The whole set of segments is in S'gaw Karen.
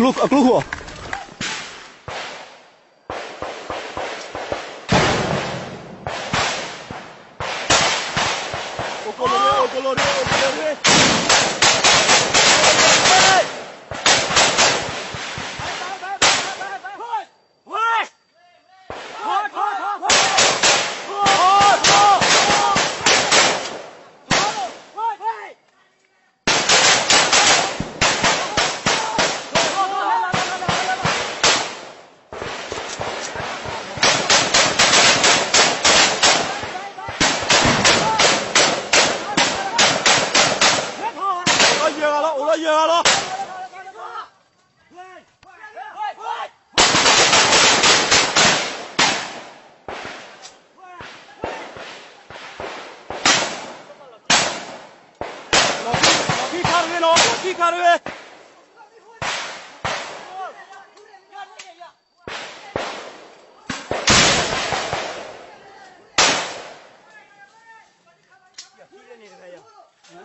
အကျိခိၣ်, အိၣ်ကလိၣ်ရ့ၣ်, အိၣ်ကလိၣ်ရ့ၣ်, အိၣ်ကလိၣ်ရ့ၣ်. အိၣ်လီၤယဲၢ်ဂၤလီၤ, အိၣ်လီၤယဲၢ်ဂၤလီၤ. လီၢ်ခံခါတဂ့ၤနီ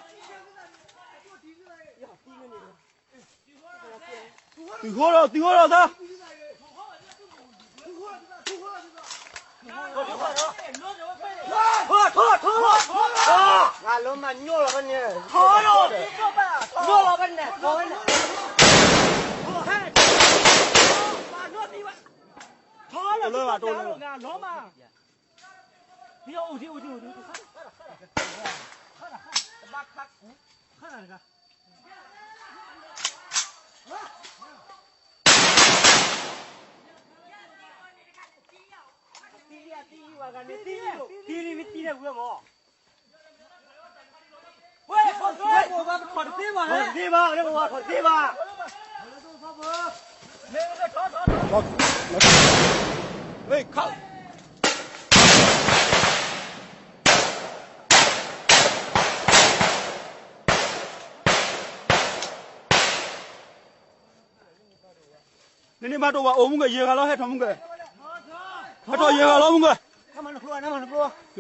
ၤ, လီၢ်ခံခါတဂ့ၤ. သုးဃိဒီး သုးဃိဒီးသး, ထီၣ်ထီၣ်ထီၣ်, ငါလီၤမၢ်ညိၣ်လီၤဖဲန့ၣ်, ထီၣ်လီၤ, ညိၣ်လီၤဖဲန့ၣ်, ထီၣ်ဖဲန့ၣ်, ထီၣ်လီၤ, ငါလီၤမၢ်, မ့ၢ်အိၣ်ဒံး အိၣ်ဒံး အိၣ်ဒံး, တဘၣ်ခါ, ခါတဂၤ သံလံ မ့ၢ်သံလံဝဲမၢ်, ဝဲ ထီၣ်တသ့ဘၣ်, ထီၣ်တသ့ဘၣ်, ထီၣ်တသ့ဘၣ်, ဝဲ ခါ နန့ၣ်ဘၣ်တအိၣ်ဘၣ် အိၣ်မုၢ်ကဲ ယဲၢ်ဂၤလီၤ ဟဲထီၣ်မုၢ်ကဲ, ဟဲထီၣ်ယဲၢ်ဂၤလီၤမုၢ်ကဲ, အသံ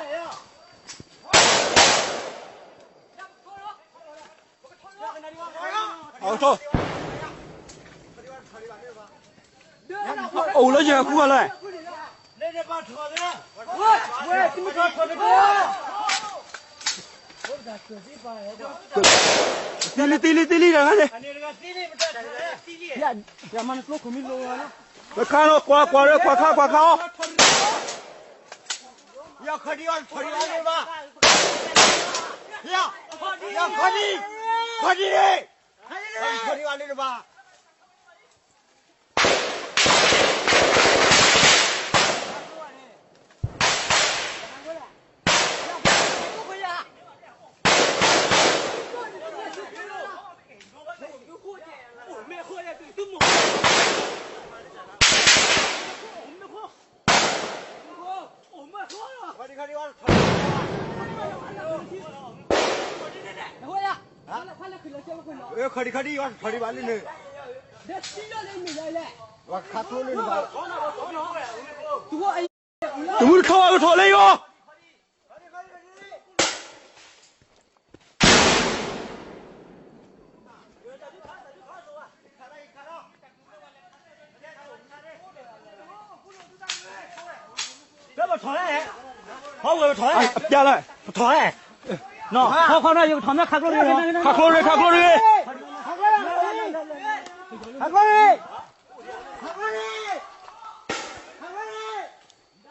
လံ အထီၣ်, အိၣ်လၢယဲၢ်ဂၤခူၣ်ဂၤလဲၣ်, သံလံ သံလံ သံလံ တဂၤန့ၣ်, ယမၤနကျိခိၣ်မံလိာ်, တခါနီၤ ကွၢ်ကွၢ်ရ့ ကွၢ်ခါ ကွၢ်ခါအီၤ, ယခီဒံးအီၤ ထီၣ်ဒံးဘၣ်လၢဘၣ်, ယခီဒံး, ခီဒံးန့ၣ်, ခီဒံးဘၣ်လၢဘၣ်. ခီဒံးခီဒံး ယွၤထီၣ်ဒံးဘၣ်လၢန့ၣ်, ခါကျိလၢန့ၣ်ဘၣ်, တမုၢ်တခီဘၣ် ကထီၣ်လၢယဂီၢ်. ပထီၣ်လဲၣ်, ဟီဝဲပထီၣ်လဲၣ်, ပျဲလဲၣ်, ပထီ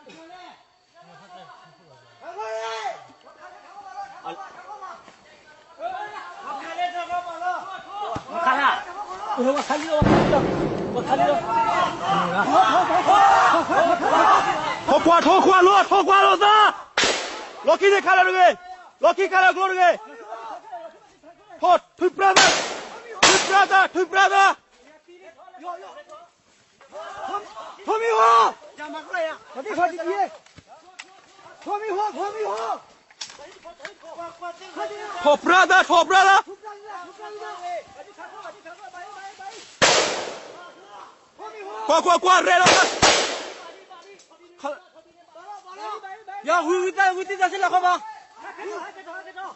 ၣ်လဲၣ်, ခီခီနီၤ ယကထီၣ်မ့ၢ်ခးကျိတဂ့ၤ, ခးကျိတဂ့ၤ, ခးကျိတဂ့ၤ, ခးကျိတဂ့ၤ, ခးကျိတဂ့ၤ. ထိၣ်ကွၢ် ထိၣ်ကွၢ်လိာ် ထိၣ်ကွၢ်လိာ်သး, လီၢ်ခံန့ၣ်ခးလၢာ်တဂ့ၤ, လီၢ်ခံခးလၢာ်ကျိတဂ့ၤ, ထိၣ် ထုပြၢသး, ထုပြၢသး, ထုပြၢသး. ထိၣ်မံၤဟီ, ထိၣ်မံၤဟီ, ထိၣ်မံၤဟီ, ထိၣ်ပြၢသး, ထိၣ်ပြၢသး, ကွၢ်ကွၢ်ကွၢ် ရဲၣ်လီၤသး, ယဝံသးဝံသးစ့ၢ်လီၤခီဘၣ်. ဟံးဒီးတဟံးဒီးန့ၣ်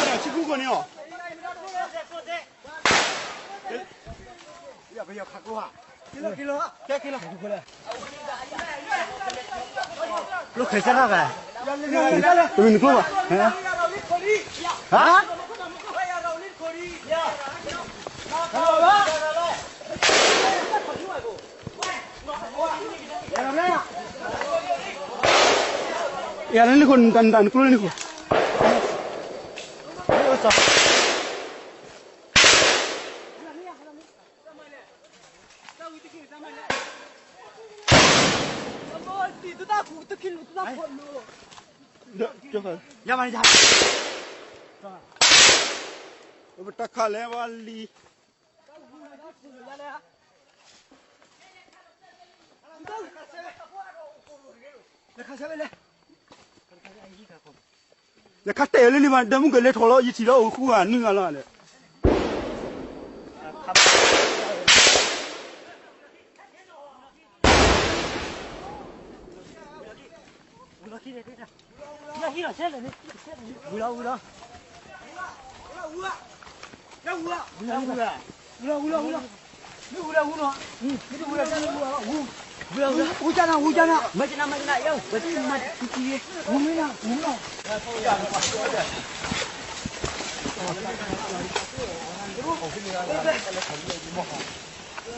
ဆံကူခိၣ်န့ၣ်အီၤ လၢခဲစၢ်ခါ တမ့ၢ်နကျိဘၣ် ဟါ ယၤလၢနခိၣ် နတၢ်နကျိလၢနခိၣ် ပတၢ်ခးလဲၤဝဲလံ ယခါတဲာ်လၢလံမး ဒီမုၣ်ကလဲၤထီၣ်လီၤ ယထံၣ်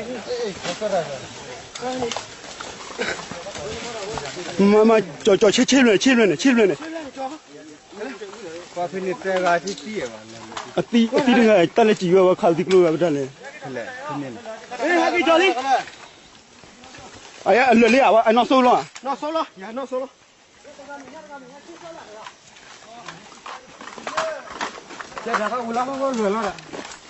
လီၤအိၣ်ဃူဂၤနွံဂၤလီၤဒီး မၤ မၤ ကၠီ ကၠီ ဆ့ ဆ့လွဲၢ်န့ၣ် ဆ့လွဲၢ်န့ၣ် ဆ့လွဲၢ်န့ၣ် အသံ အသံတဂၤ တၢ်လဲၤစံးဝဲဝဲခးသံကျိဝဲပတၢ်လဲၤ အလၢာ်လံ အဝဲအနီၢ်စိလီၤ ယဲၢ်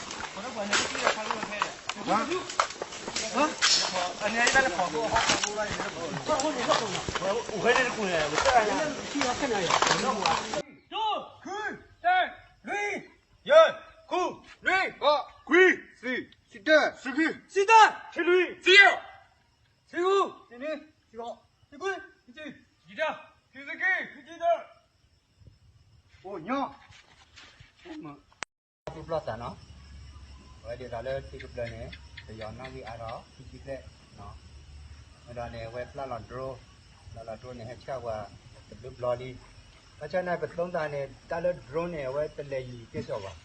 ဃု နွံ ခွံ သၢ ဆံတၢ ဆံခွံ ဆံသၢ ဆံလွံၢ် ဆံယဲၢ် ဆံဃု ဆံနွံ ဆံဃိး ဆံခွံ ဆံတၢ ဆံသၢ ဆံသၢ အိၣ်ညီ ပျီၢ်သးနီၤ အဝဲဒ်သိးလၢထံကပျၢၤန့ၣ် ပယီၤနီၣ်ဂံၢ်အါထီၣ် ခံဆံဘျဲၣ်နီၤ ဝဲဒီးန့ၣ် အဝဲပျၢ်လီၤ drone ပျၢ်လီၤ drone န့ၣ် ဟဲဆှၢဝဲတဘျုးဘျီလံ ဘၣ်ဆၣ်န့ၣ် ပသိသးန့ၣ် တၢ်လၢ drone န့ၣ် အဝဲတလဲၤယံၤကဲၣ်ဆိးဘၣ်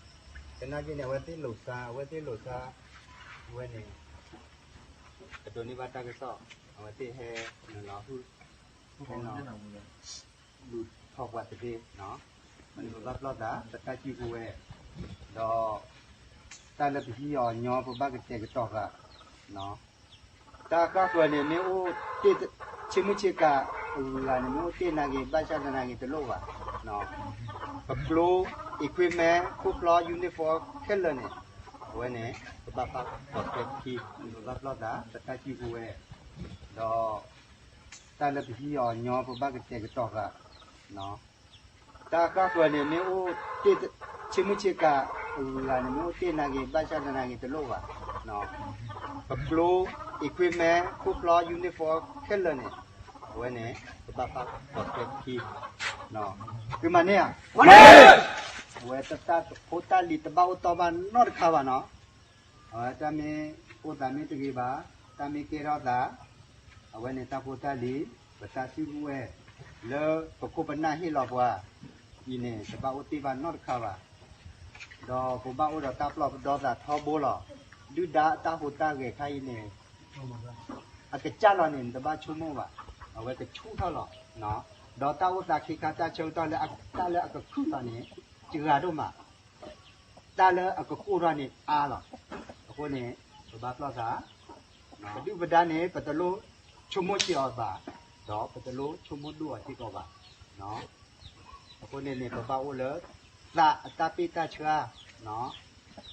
သနာ်က့န့ၣ် အဝဲသ့ၣ်လိာ်သး အဝဲသ့ၣ်လိာ်သး အဝဲန့ၣ် တဒိးန့ၢ်ဘၣ်တၢ်ကစီၣ် အဝဲသ့ၣ်ဟဲနုာ်လီၤ ဟဲနုာ်လီၤ လူၤထီၣ်ပှၤသ့နီၤ မ့ၢ်န့ၣ်ပဘၣ်ပျီၢ်သး ပတၢ်စုကဝဲၤ ဒီး တၢ်လၢပဟံးအီၤညီ ပဘၣ်ကတဲာ်ကတီၤဃာ်နီၤ တၢ်ဃၣ်ဃၢၤန့ၣ် မ့ၢ်အိၣ်တ့ၢ် ဆ့မုၢ်ဆ့ကၤ အဂုၤအဂၤန့ၣ် မ့ၢ်အိၣ်တ့ၢ်နာ်က့ၤ ဘၣ်ဆၣ်သနာ်က့ၤတလိၣ်ဘၣ် ပကျိ equipment ခိၣ်ဖျီ uniform ခဲလၢာ်န့ၣ် အဝဲန့ၣ် ပဘၣ်ပာ်ဖှိၣ်သဲခံ ပဘၣ်ပျီၢ်သး ပတၢ်စုကဝဲၤ ဒီး တၢ်လၢပဟံးအီၤညီ ပဘၣ်ကတဲာ်ကတီၤဃာ် တၢ်ဃၣ်ဃၢၤန့ၣ် မ့ၢ်အိၣ်တ့ၢ် ဆ့မုၢ်ဆ့ကၤ အဂုၤအဂၤန့ၣ် မ့ၢ်အိၣ်တ့ၢ်နာ်က့ၤ ဘၣ်ဆၣ်သနာ်က့ၤတလိၣ်ဘၣ် ပကျိ equipment ခိၣ်ဖျီ uniform ခဲလၢာ်န့ၣ် အဝဲန့ၣ် ပဘၣ်ပာ်ဖှိၣ်သဲခံ သုမၤန့ၢ်ဧါ အဝဲတၢ်ဖိတၢ်လံၤတဘၣ်အိၣ်တီဘၣ်နီတခါဘၣ်နီၤ အဝဲတၢ်မ့ၢ်အိၣ်သးမ့ၢ်တဂ့ၤဘၣ် တၢ်မ့ၢ်ကဲထီၣ်သး အဝဲန့ၣ်တၢ်ဖိတၢ်လံၤ ပတၢ်စုကဝဲၤ လၢပခိၣ်ပနၢ်ဟ့ၣ်လီၤပှၤအံၤန့ၣ် တဘၣ်အိၣ်တ့ၢ်ဘၣ်နီတခါဘၣ် ဒီးပဘၣ်အိၣ်ဒီးတၢ်ပျီပဒီသးထီဘိလီၤ ဒုၣ်ဒါအတၢ်ဟူးတၢ်ဂဲၤခါအံၤန့ၣ် အကစၢ်လီၤန့ၣ် နတဘၣ်ဆိကမိၣ်ဘၣ် အဝဲကဆူၣ်ထီၣ်လီၤ ဒီးတၢ်အိၣ်သးခ့ခါတၢ်ဆၢကတီၢ်လၢအ တၢ်လၢအကခုၣ်သးန့ၣ် စှၤဒိၣ်မး တၢ်လၢအကကိၢ်ထီၣ်န့ၣ်အါလီၤ. အဃိန့ၣ် ပဘၣ်ဖျီၣ်သး, ပဒုၣ်ပဒါန့ၣ် ပတလိၣ်ဆိကမိၣ်စ့ၢ်အီၤဘၣ်, ဒီးပတလိၣ်ဆိကမိၣ်ဒိၣ်အီၤစ့ၢ်ကီးဘၣ်. အဃိန့ၣ်န့ၣ် ပဘၣ်အိၣ်လၢ သးအတၢ်ပ့ၢ်တၢ်ဆှၢ,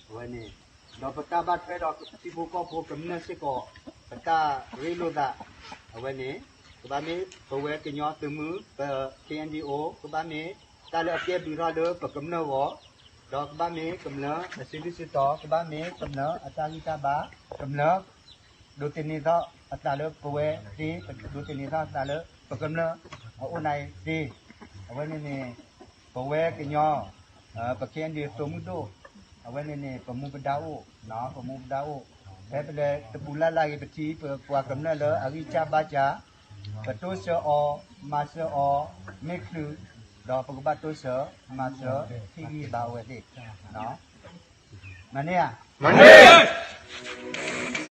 အဝဲန့ၣ်, ဒီးပတၢ်ဘၣ်ထွဲဒီးထံဖိကီၢ်ဖိကမျၢၢ်စ့ၢ်ကီး, ပတၢ်ရ့လိာ်သး, အဝဲန့ၣ်, ကဘၣ်မ့ၢ်ပဝဲကညီသုးမုၢ် ပ K N D O ကဘၣ်မ့ၢ် တၢ်လၢအကဲဘျုးထီၣ်လၢပကမျၢၢ်အဂီၢ်, ဒီးကဘၣ်မ့ၢ်ကမျၢၢ်အစုဒုၣ်စုတီၤ, ကဘၣ်မ့ၢ်ကမျၢၢ်အတၢ်ဂံၢ်တၢ်ဘါ, ကမျၢၢ် ဒိးသန့ၤထီၣ်အသးလၢပဝဲသ့, ဒိးသန့ၤထီၣ်အသးလၢပကမျၢၢ်အအိၣ်န့ၣ်သ့. အဝဲန့ၣ်န့ၣ် ပဝဲကညီ ပ K N D O သုးမုၢ်ဒိၣ်, အဝဲန့ၣ်န့ၣ် ပမူပဒါအိၣ်, ပမူပဒါအိၣ်, ဖဲပလဲၤတပူၤလၢ်လၢ်ဂ့ၤ ပထံၣ်ပပှၤကမျၢၢ်လၢအဂံၢ်စၢ်ဘါစၢ်, ပတိစၢၤအီၤ, မၤစၢၤအီၤ, မ့ၢ်ချုး, ဒီးပကဘၣ်တိစၢၤ, မၤစၢၤ, ဟ့ၣ်ဂံၢ်ဘါအဝဲသ့ၣ်. မၤန့ၢ်ဧါ, မၤန့ၢ်.